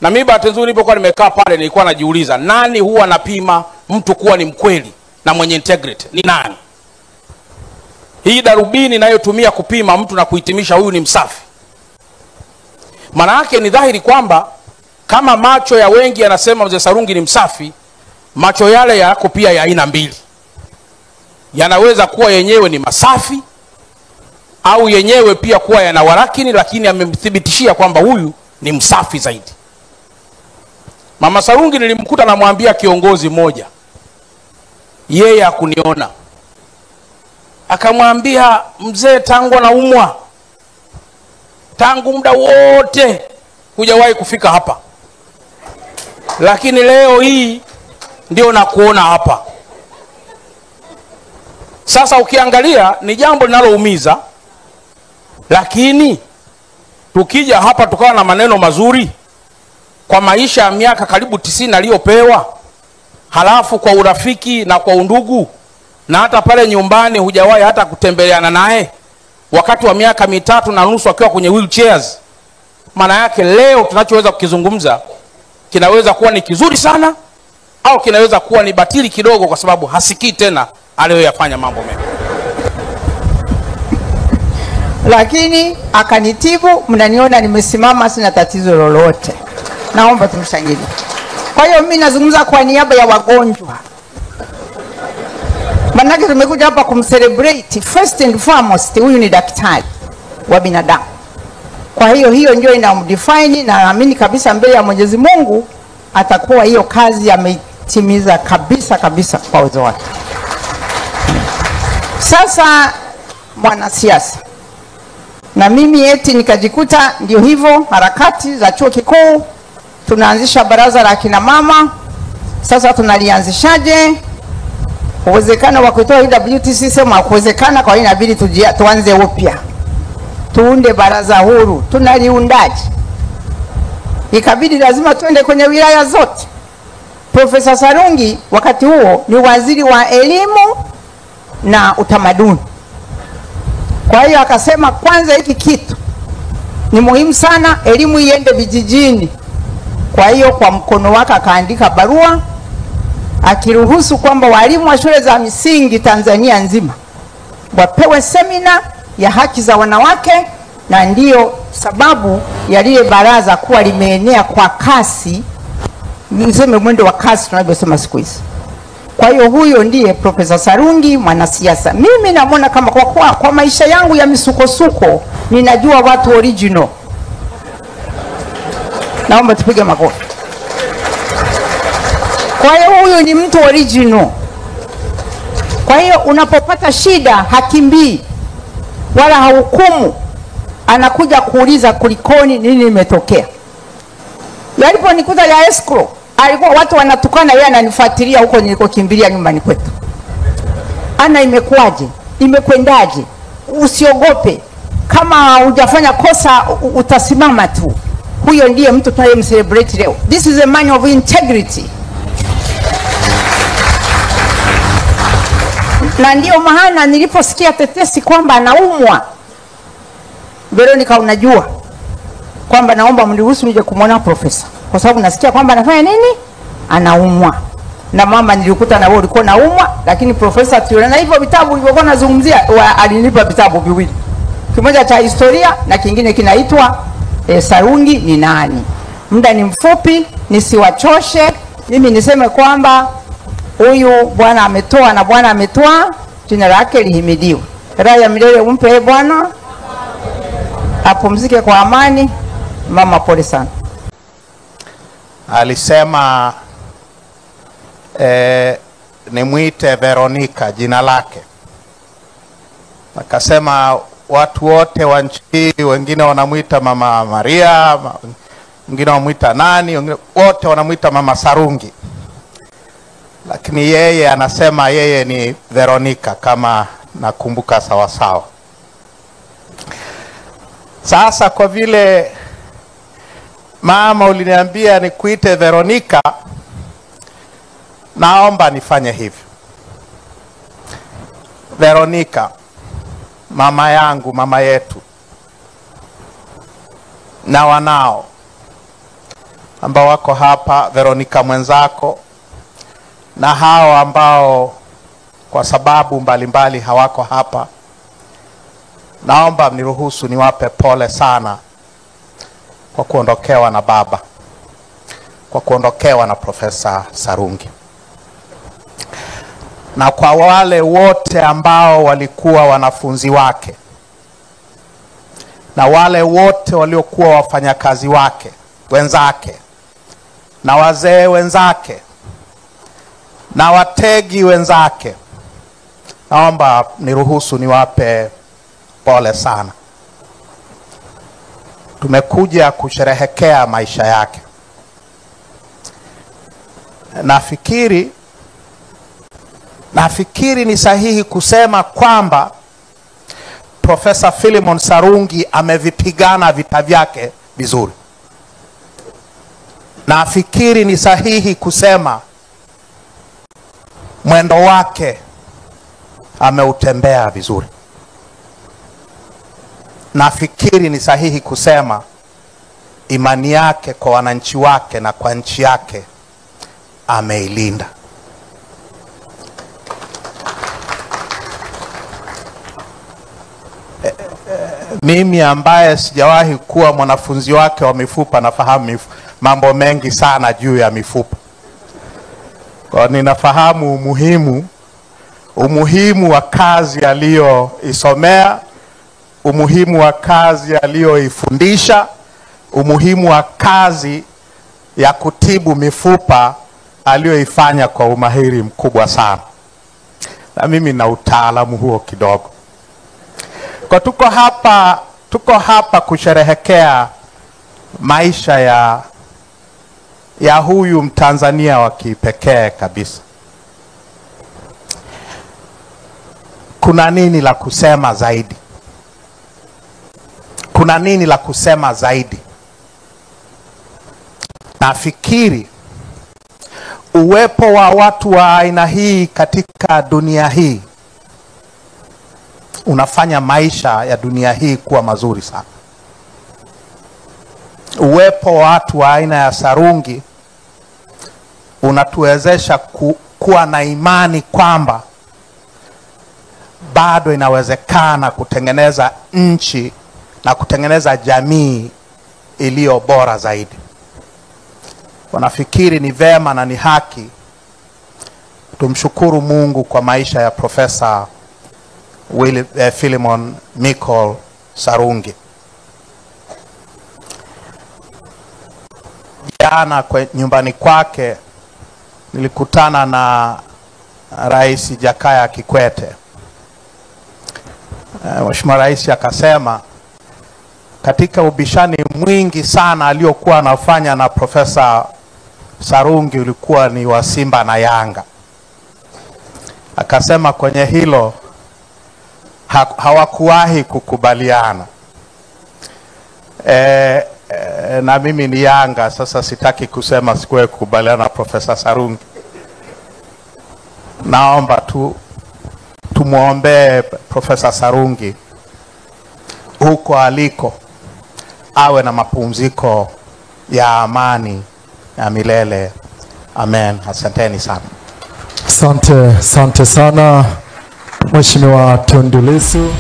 Na mimi bahati nzuri nilipokuwa nimekaa pale nilikuwa najiuliza, nani huwa anapima mtu kuwa ni mkweli na mwenye integrity? Ni nani? Hii darubini inayotumia kupima mtu na kuhitimisha huyu ni msafi. Maana yake ni dhahiri kwamba kama macho ya wengi yanasema mzee Sarungi ni msafi, macho yale yako pia ya aina mbili. Yanaweza kuwa yenyewe ni masafi au yenyewe pia kuwa yana warakini, lakini amemthibitishia kwamba huyu ni msafi zaidi. Mama Sarungi nilimkuta namwambia kiongozi mmoja, yeye hakuniona. Akamwambia, mzee, tangu anaumwa, tangu muda wote hujawahi kufika hapa, lakini leo hii ndio nakuona hapa. Sasa ukiangalia ni jambo linaloumiza, lakini tukija hapa tukawa na maneno mazuri kwa maisha ya miaka karibu 90 aliyopewa, halafu kwa urafiki na kwa undugu, na hata pale nyumbani hujawahi hata kutembeleana naye wakati wa miaka 3.5 akiwa kwenye wheelchairs. Maana yake leo tunachoweza kukizungumza kinaweza kuwa ni kizuri sana au kinaweza kuwa ni batili kidogo, kwa sababu hasikii tena aliyoyafanya mambo mema. Lakini akanitibu, mnaniona nimesimama, sina tatizo lolote. Naomba tumshangilie. Kwa hiyo mimi nazungumza kwa niaba ya wagonjwa. Manake tumekuja hapa kumcelebrate first and foremost, huyu ni daktari wa binadamu. Kwa hiyo hiyo ndio inamdefine, na naamini kabisa mbele ya Mwenyezi Mungu atakuwa hiyo kazi ameitimiza kabisa kabisa kwa uwezo wake. Sasa mwanasiasa, na mimi eti nikajikuta ndio hivyo, harakati za chuo kikuu tunaanzisha baraza la kina mama. Sasa tunalianzishaje? Uwezekano wa kutoa UWT sema kuwezekana, kwa hiyo inabidi tuanze upya. Tuunde baraza huru. Tunaliundaje? Ikabidi lazima tuende kwenye wilaya zote. Profesa Sarungi wakati huo ni waziri wa elimu na utamaduni. Kwa hiyo akasema kwanza hiki kitu ni muhimu sana, elimu iende vijijini. Kwa hiyo kwa mkono wake akaandika barua akiruhusu kwamba walimu wa shule za msingi Tanzania nzima wapewe semina ya haki za wanawake, na ndiyo sababu ya lile baraza kuwa limeenea kwa kasi, niseme mwendo wa kasi tunavyosema siku hizi. Kwa hiyo huyo ndiye Profesa Sarungi, mwanasiasa. Mimi namuona kama kwa maisha yangu ya misukosuko ninajua watu original. Naomba tupige makofi. Kwa hiyo huyu ni mtu original. Kwa hiyo unapopata shida hakimbii wala hahukumu, anakuja kuuliza kulikoni, nini imetokea. Yaliponikuta ya escrow, alikuwa watu wanatukana, yeye ananifuatilia huko nilikokimbilia nyumbani kwetu. Ana, imekuaje? Imekwendaje? Usiogope. Kama hujafanya kosa utasimama tu. Huyo ndiye mtu tunayemcelebrate leo. This is a man of integrity. Na ndio maana niliposikia tetesi kwamba anaumwa, Veronica, unajua kwamba naomba mniruhusu nije kumuona profesa, kwa sababu nasikia kwamba anafanya nini? Anaumwa. Na mama nilikuta na wewe ulikuwa unaumwa, lakini profesa tuliona hivyo vitabu ulivyokuwa unazungumzia, alinipa vitabu viwili. Kimoja cha historia na kingine kinaitwa Sarungi ni nani. Muda ni mfupi, nisiwachoshe. Mimi niseme kwamba huyu Bwana ametoa na Bwana ametoa, jina lake lihimidiwe. Raha ya milele umpe Bwana, apumzike kwa amani. Mama pole sana. Alisema nimuite Veronica jina lake. Akasema watu wote wa nchi hii, wengine wanamuita Mama Maria, wengine wanamuita nani, wengine wote wanamuita Mama Sarungi. Lakini yeye anasema yeye ni Veronica, kama nakumbuka sawa sawa. Sasa kwa vile mama uliniambia nikuite Veronica, naomba nifanye hivyo. Veronica, mama yangu, mama yetu, na wanao ambao wako hapa, Veronica mwenzako, na hao ambao kwa sababu mbalimbali hawako hapa, naomba mniruhusu niwape pole sana kwa kuondokewa na baba, kwa kuondokewa na Profesa Sarungi. Na kwa wale wote ambao walikuwa wanafunzi wake, na wale wote waliokuwa wafanyakazi wake wenzake, na wazee wenzake, na wategi wenzake, naomba niruhusu niwape pole sana. Tumekuja kusherehekea maisha yake. Nafikiri ni sahihi kusema kwamba Profesa Philemon Sarungi amevipigana vita vyake vizuri. Nafikiri ni sahihi kusema mwendo wake ameutembea vizuri. Nafikiri ni sahihi kusema imani yake kwa wananchi wake na kwa nchi yake ameilinda. Mimi ambaye sijawahi kuwa mwanafunzi wake wa mifupa nafahamu mambo mengi sana juu ya mifupa. Kwa ninafahamu umuhimu wa kazi aliyoisomea, umuhimu wa kazi aliyoifundisha, umuhimu wa kazi ya kutibu mifupa aliyoifanya kwa umahiri mkubwa sana. Na mimi na utaalamu huo kidogo. Kwa tuko hapa kusherehekea maisha ya huyu Mtanzania wa kipekee kabisa. Kuna nini la kusema zaidi? Kuna nini la kusema zaidi? Nafikiri uwepo wa watu wa aina hii katika dunia hii unafanya maisha ya dunia hii kuwa mazuri sana. Uwepo wa watu wa aina ya Sarungi unatuwezesha kuwa na imani kwamba bado inawezekana kutengeneza nchi na kutengeneza jamii iliyo bora zaidi. Wanafikiri ni vema na ni haki tumshukuru Mungu kwa maisha ya Profesa Philemon Michael Sarungi. Jana nyumbani kwake nilikutana na Rais Jakaya Kikwete. Mheshimiwa Rais akasema katika ubishani mwingi sana aliyokuwa anafanya na Profesa Sarungi ulikuwa ni wa Simba na Yanga. Akasema kwenye hilo hawakuwahi kukubaliana. Na mimi ni Yanga, sasa sitaki kusema sikuwahi kukubaliana na Profesa Sarungi. Naomba tu tumuombe Profesa Sarungi huko aliko awe na mapumziko ya amani ya milele. Amen. Asanteni sana. Asante, asante sana Mheshimiwa Tundu Lissu.